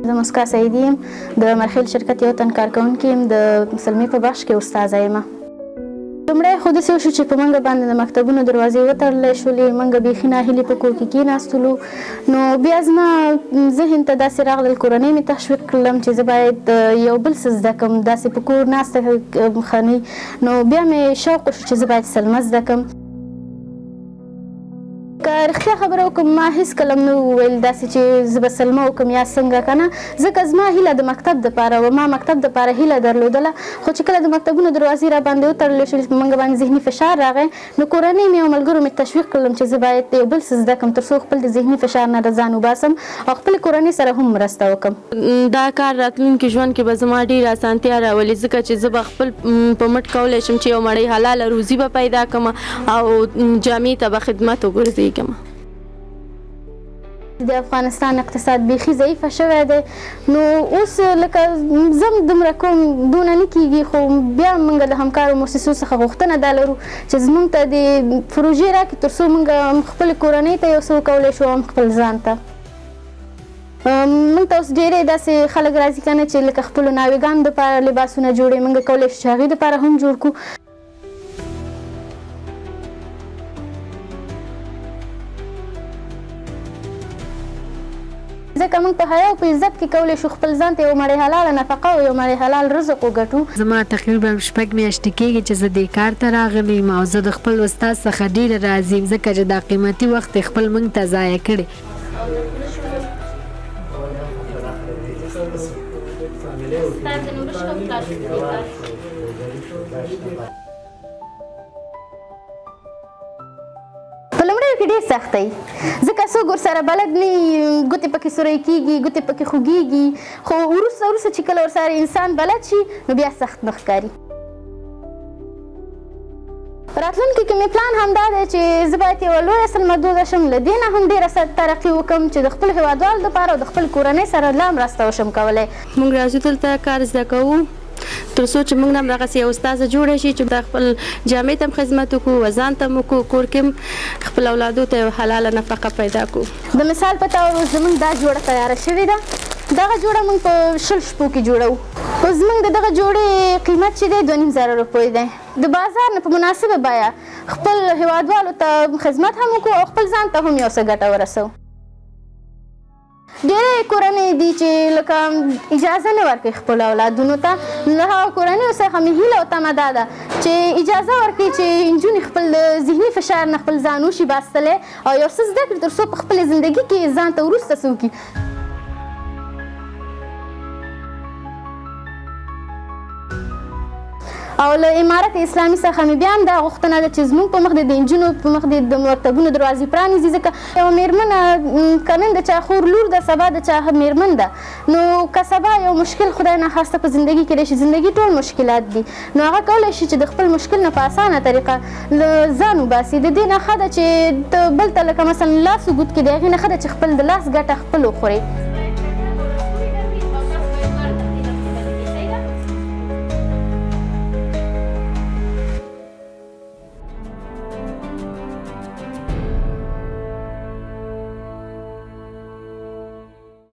زه مسکا سعیدي یم، د مرخیل شرکت یو تن کارکوونکی یم، د سلمې په بخش کې استاده یم. لومړی خو داسې وشو چې په موږ باندې د مکتبونو دروازې وتړلی شولې، موږ بیخي ناهیلي په کور کې کېناستلو. نو بیا زما ذهن ته داسې راغلل، کورنۍ مې تشویق کړلم چې زه باید یو بل څه زده کړم، داسې په کور ناسته ښه نه. نو بیا مې شوق وشو چې زه باید سلمه زده کړم. که رښتیا خبره وکړم، ما هیڅ کله هم نه وویل داسې چې زه به سلمه وکړم یا څنګه، که نه، ځکه زما هیله د مکتب دپاره وه. ما مکتب دپاره هیله درلودله، خو چې کله د مکتبونو دروازې را باندې وتړل شوې، په موږ باندې ذهني فشار راغی، نو کورنۍ مې او ملګرو مې تشویق کړلم چې زه باید یو بل څه زده کړم، تر څو خپل د ذهني فشار نه د ځان وباسم او خپلې کورنۍ سره هم مرسته وکړم. دا کار راتلونکي ژوند کې به زما ډېره اسانتیا راولي، ځکه چې زه به خپل په مټ کولی شم چې یو مړۍ حلاله روزي به پیدا کړم او جامعې ته به خدمت وګرځېږم. د افغانستان اقتصاد بیخي ضعیفه شوی دی، نو اوس لکه زم دومره کوم دونه نه کیږي، خو بیا موږ د همکارو موسسو څخه غوښتنه دا لرو چې زموږ ته د پروژې راکړي، تر څو موږ خپلې کورنۍ ته یو څه وکولی شو، هم خپل ځان ته. موږ ته اوس ډېری داسې خلک راځي که نه چې لکه خپلو ناویګانو دپاره لباسونه جوړوي، موږ کولی شو چې هغې دپاره هم جوړ کړو. ځکه موږ په حیا او په عزت کې کولی شو خپل ځان ته یو مړۍ حلاله نفقه او یو مړۍ حلال رزق وګټو. زما تقریبا 6 میاشتې کېږي چې زه دې کار ته راغلی یم او زه د خپل استاد څخه ډېره راضي یم، ځکه چې دا قیمتي وخت یې خپل موږ ته ضایع کړی. په لومړیو کې ډېر سخت دی، ځکه څوک ورسره بلد نه وي، ګوتې پکې سورۍ کېږي، ګوتې پکې خوږېږي، خو وروسته وروسته چې کله ورسره انسان بلد شي نو بیا سخت نه ښکاري. راتلونکي کې مې پلان همدا دی چې زه باید یوه لویه سلمه دوزه شم، له دې نه هم ډېره ترقي وکړم چې د خپل هېوادوالو دپاره او د خپل کورنۍ سره لا مرسته وشم کولی. موږ راځو دلته کار زده کوو، تر څو چې موږ هم دغسې یو استاذه جوړه شي چې د خپل جامعې ته هم خدمت وکړو، ځان ته هم وکړو، کور کې هم خپل اولادو ته یو حلاله نفقه پیدا کړو. د مثال په طور اوس زموږ دا جوړه تیاره شوې ده، دغه جوړه موږ په 20 شپو کې جوړوو. اوس زموږ د دغه جوړې قیمت چې دی 2,500 روپۍ دی. د بازار نه په مناسبه بیه خپل هېوادوالو ته خدمت هم وکړو او خپل ځان ته هم یو څه ګټه ورسوو. ډېری کورنۍ دي چې لکه اجازه نه ورکوي خپلو اولادونو ته، له هغو کورنیو څخه مې هیله او تمه دا ده چې اجازه ورکړي چې نجونې خپل ذهني فشار نه خپل ځان وشي باستلی او یو څه زده کړي، تر څو په خپلې زندګي کې ځان ته وروسته څه وکړي. او له امارت اسلامي څخه مې بیا هم دا غوښتنه ده چې زموږ په مخ دې د نجونو په مخ دې د مکتبونو دروازې پرانیزي، ځکه یوه مېرمنه که نن د چا خور لور ده، سبا د چا مېرمن ده، نو که سبا یو مشکل خدای ناخواسته په زندګي کې راشي، زندګي ټول مشکلات دي، نو هغه کولی شي چې د خپل مشکل نه په اسانه طریقه له ځان وباسي. د دې نه ښه ده چې ته بل ته لکه مثلا لاس اوږد کړې، د هغې نه ښه ده چې خپل د لاس ګټه خپل وخورې.